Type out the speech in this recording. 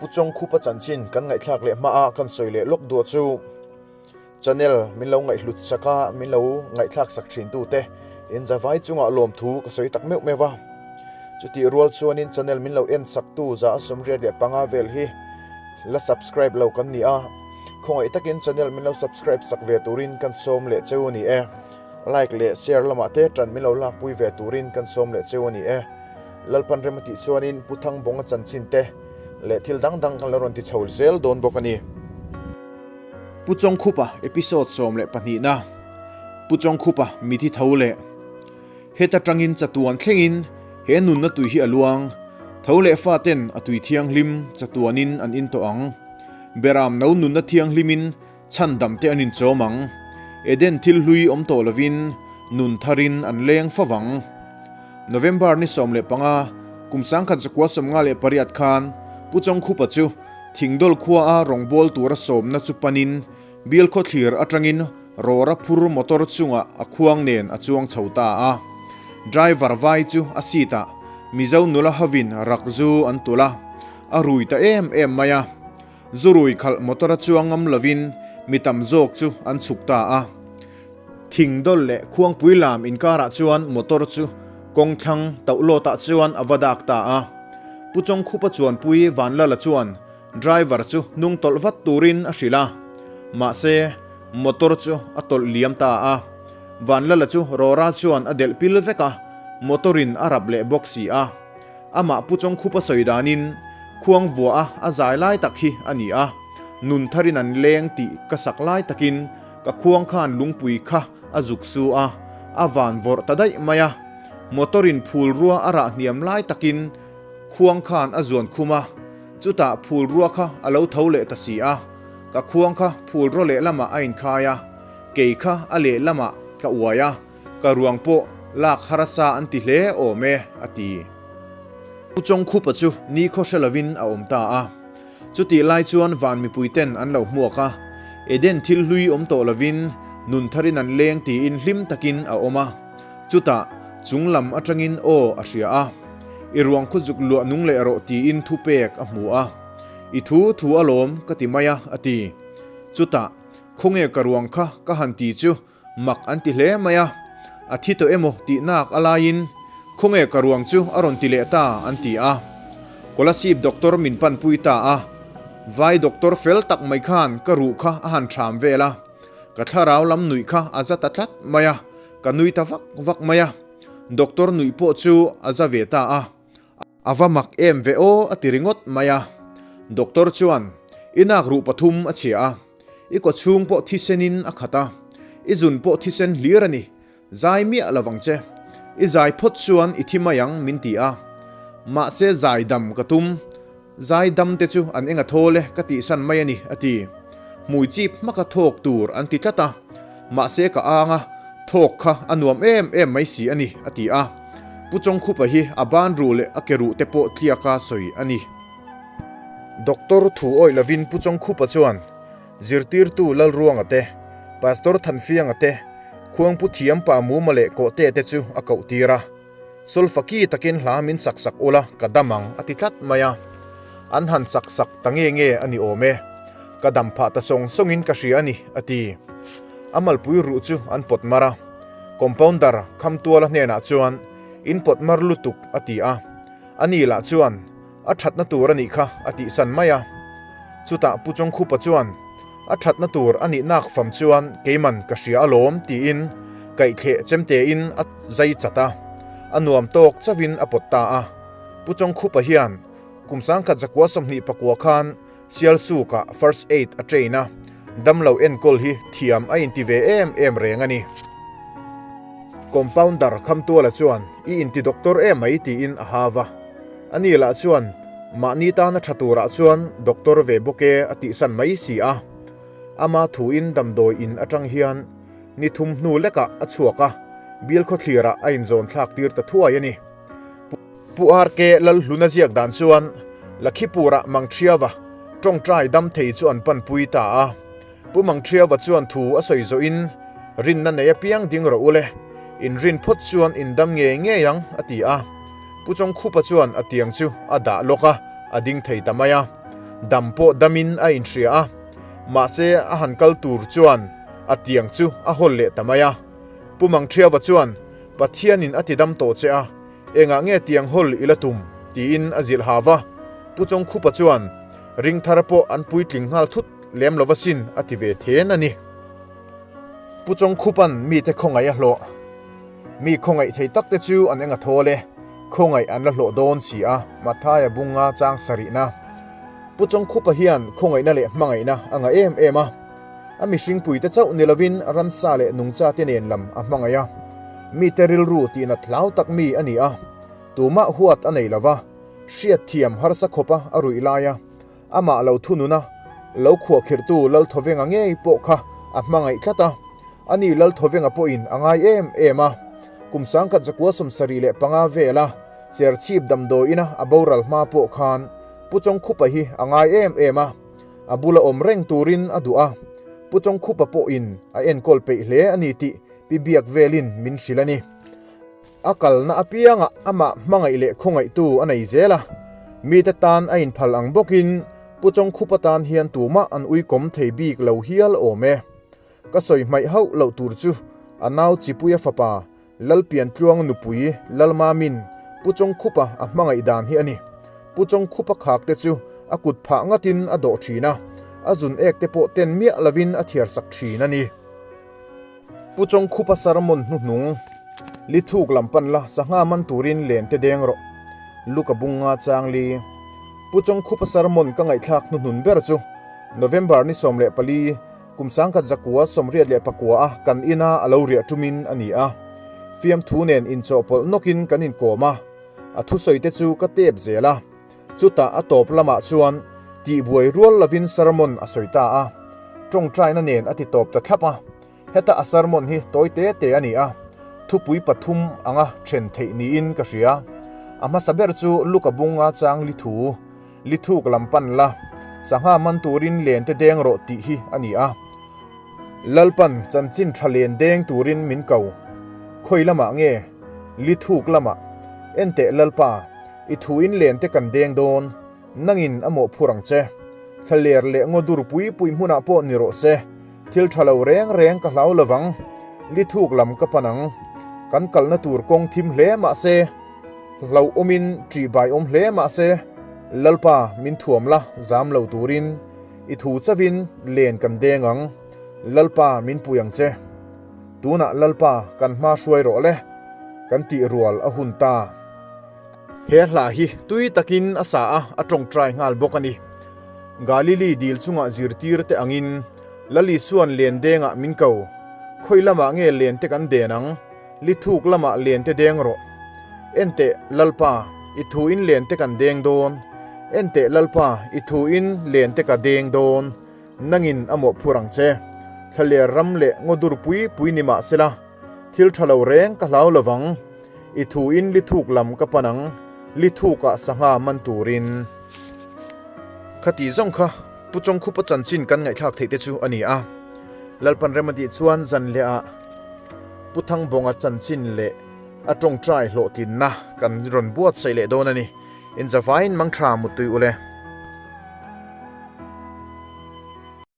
Pu Chawngkhupa chanchin kan ngaihthlak leh hma a kan sawi leh lawk duah chu channel min lo ngaihhlut sak a, min lo ngaihthlak sak thin tu te in zavai chungah lawmthu ka sawi tak meuh meuh a. Chutih rual chuanin channel min lo en sak tu za a 85 vel hi la subscribe lo kan ni a, khawngaih takin channel min lo subscribe sak ve turin kan sawm leh cheu a ni e. Like leh share lamah te tan min lo lakpui ve turin kan sawm leh cheu a ni e. Lalpan rem a tih chuanin Pu Thangbawnga chanchin te leh thil dang dang kan lo rawn ti chho zel dawn bawk a ni. Pu Chawngkhupa episode 12 na Pu Chawngkhupa mithi tho leh Heta tangin chatuan thlengin he nunna tui hi a luang, tho leh faten a tui thianghlim chatuanin an in tawh ang. Beram no nunna thianghlimin Chhandam te an inchawm ang. Eden thil hlui awm tawh lovin nun tharin an leng fo vang. November ni 15, kum 1958 khan Pu Chawngkhupa chu Thingdawl khua a rawngbâwl tura sawmna chu panin Bial khawthlir atangin rawra phur motor chungah a khuang nen a chuang chho ta a. Driver vai chu a seat ah Mizo nula hovin rakzu an tulh a, a rui ta em em mai a. Zurui khalh motor a chuang ngam lovin mi tam zawk chu an chhuk ta a. Thingdawl leh Khuangpui lam inkarah chuan motor chu kawng thlang tauh lawtah chuan a va dak ta a. Pu Chawngkhupa chuanpui Vanlala chuan driver chu hnung tawlh vat turin a hrilh a. Mahse, motor chu a tawlh liam ta a. Vanlala chu rawra chuan a delh pil vek a, motor in a rap leh bawk si a. Amah Pu Chawngkhupa sawi danin khuang vuah a a zai lai tak hi a ni a, nun tharin an leng tih ka sak lai takin ka khuang khan lungpui kha a zuk su a, a van vawrh ta daih mai a. Motor in phul rua a rah hniam lai takin khuang khan a zuan khum a, chutah phul rua kha a lo tho leh ta si a, ka khuang kha phul raw lehlamah a inkhai a, kei kha a lehlamah ka uai a. Ka ruang pawh lak harasa an ti hle awm e, a ti. Pu Chawngkhupa chu nikhaw hre lovin a awm ta a. Chutih lai chuan van mipui ten an lo hmuak a, Eden thil hlui awm tawh lovin nun tharin an leng tiin hlim takin a awm a. Chutah, chung lam atangin aw a hria a. I ruang khaw zuk luah nung leh rawh tiin thu pek a hmu a. I thu thu alawm ka ti mai a, a ti. Chutah, khawnge ka ruang kha ka han ti chu Mak an ti hle mai a, a thi tawh emaw tih nak a laiin khawnge ka ruang chu a rawn ti leh ta an ti a. Kolasib doctor min panpui ta a, vai doctor fel tak mai khan ka ruh kha a han ṭham vel a, ka thlarau lam nuih kha a za ta tlat mai a, ka nui ta vak vak mai a, doctor nuih pawh chu a za ve ta a. A va mak em ve aw a ti ringawt mai a. Doctor chuan, I nak ruh pathum a chhia a, i kaw chhung pawh thisenin a khat a, i zun pawh thisen hlir a ni, zai miah lo vang che. I zai phawt chuan i thi mai ang min ti a. Mahse zai dam ka tum, zai dam te chu an eng a thawl e ka tihsan mai a ni a ti. Hmui chip hmaka thawk tur an ti tlat a, mahse ka ang a, thawk kha a nuam em em mai si a ni a ti a. Pu Chawngkhupa hi a ban ruh leh a ke ruh te pawh tliaka sawi a ni. Doctor thu awih lovin Pu Chawngkhupa chuan zirtirtu Lalruanga te, Pastor Thanfianga te, Khuangpu Thiampa Muma leh Kawhte te chu a koh tir a. Sulfaki takin hla min sak sak ula ka dam ang a ti tlat mai a. An han sak sak ta nge nge a ni awm e. Ka dam phah ta sawng sawngin ka hria a ni a ti. A malpui ruh chu an pawt mar a. Compounder Khamtuala hnenah chuan, In pawt mar lutuk, a ti a. Ani lah chuan, A thatna tur a nih kha, a tihsan mai a. Chutah Pu Chawngkhupa chuan, A thatna tur a nih nak fam chuan keiman ka hria alawm, tiin kaihthleh chemtein a zai chat a. A nuam tawk chauhin a pawt ta a. Pu Chawngkhupa hian kum 1929 khan Sialsukah First Aid a train a, damlo enkawl hi thiam a inti ve em em reng a ni. Compounder Khamtuala chuan, I inti doctor em mai tiin a hau a. Ani lah chuan, Mahni tana tha turah chuan doctor ve bawk e a tihsan mai si a. Ama thuin damdawi in atang hian ni thum hnu lekah a chhuak a, bial khawthlirah a inzawn thlak tir ta thuai a ni. Pu RK Lalhluna ziak dan chuan Lakhipurah Mangṭhiava ṭawngṭai dam thei chu an panpui ta a. Pu Mangṭhiava chuan thu a sawi zawhin, Rinna nei apiang ding rawh u le, in rin phawt chuan in dam ngei ngei ang, a ti a. Pu Chawngkhupa chuan a tiang chu a dah lawk a, a ding thei ta mai a. Dam pawh damin a inhria a, mahse a han kal tur chuan a tiang chu a hawl leh ta mai a. Pu Mangṭhiava chuan, Pathianin a ti dam tawh che a, engah nge tiang hawl i la tum? tiin a zilh hau va. Pu Chawngkhupa chuan, Ringthar pawh an puitling nghal thut lem lo va sin a ti ve then a ni. Pu Chawngkhupa'n mite khawngaih a hlawh. Mi khawngaih thei tak te chu an eng a thawl e, khawngaih an la hlawh dawn si a, Mathaia bunga chang sarihna. Pu Chawngkhupa hian khawngaihna leh hmangaihna a ngah em em a. A mihringpuite chauh ni lovin ransa leh nungcha te nen lam a hmangaih a. Mite rilru tihnat hlau tak mi a ni a, tumah huat a nei lova, hriatthiam harsa khawpa a ruih laia Amah lo thununa lo khuahkhirhtu Lalthawenga ngei pawh kha a hmangaih tlat a, ani Lalthawenga pawhin a ngai em em a. Kum sangkhat zakua 75 vela Serchhip damdawiina a boral hma pawh khan Pu Chawngkhupa hi a ngai em em a, a bula awm reng turin a duh a, Pu Chawngkhupa pawhin a enkawl peih hle a ni tih Pi Biak velin min hrilh a ni. A kalna apiangah amah hmangaih leh khawngaihtu a nei zel a, mite tan a inphal ang bawkin Pu Chawngkhupa tan hian tumah an uikawm thei bik lo hial awm e. Ka sawi hmaih hauh loh tur chu a nau Chipuia fapa Lalpiantluang nupui Lalmamin Pu Chawngkhupa a hmangaih dan hi a ni. Pu Chawngkhupa khak te chu a kut phah ngatin a dawh thin a, a zun ek te pawh ten miah lovin a thiarsak thin a ni. Pu Chawngkhupa sermon hnuhnung, Lithuk lam pan la, sangha man turin len te deng rawh. Luka bunga chang li. Pu Chawngkhupa sermon ka ngaihthlak hnuhnun ber chu November ni 14, kum 1984 a kan ina a lo riah tumin a ni a. Fiamthu nen inchawhpawlh nawkin kan inkawm a, a thusawi te chu ka tep zel a. Chutah a tawp lamah chuan tihbuai rual lovin sermon a sawi ta a, tawngtaina nen a ti tawp ta thlap a. Heta a sermon hi tawi te te a ni a, thupui pathum anga then theih niin ka hria. A hmasa ber chu Luka bunga chang li thu, li thuk lam pan la, sangha man turin len te deng rawh tih hi a ni a. Lalpan chanchin tha len deng turin min ko. Khawi lamah nge? Li thuk lamah. Enteh Lalpa. I thuin len te kan deng dawn, nangin a mawhphur ang che. Thlaler leh ngaw dur pui pui hmunah pawh ni rawh se, thil tha lo reng reng ka hlau lovang, li thuk lam ka pan ang. Kan kalna tur kawng thim hle mah se, hlauhawmin ṭihbai awm hle mah se, Lalpa min thuam la zam lo turin i thu chauhin len kan deng ang, Lalpa min pui ang che. Tunah Lalpa kan hma hruai rawh le, kan tih rual a hun ta. He hla hi tui takin a sa a, a tawngtai nghal bawk a ni. Galili dil chungah zirtir te angin Lal Isua'n len dengah min ko. Khawi lamah nge len te kan den ang? Li thuk lamah len te deng rawh. Enteh, Lalpa, i thuin len te kan deng dawn. Enteh, Lalpa, i thuin len te ka deng dawn. Nangin a mawhphur ang che. Thlaler ram leh ngaw dur pui pui ni mah sela. Thil tha lo reng ka hlau lovang, i thuin li thuk lam ka pan ang, li thukah sangha man turin. Khati zawng kha Pu Chawngkhupa chanchin kan ngaihthlak theih te chu a ni a. Lalpan rem a tih chuan zan leh ah Pu Thangbawnga chanchin leh a tawngtai hlawhtlinna kan rawn buatsaih leh dawn a ni. Inzavain mangtha muttui ule.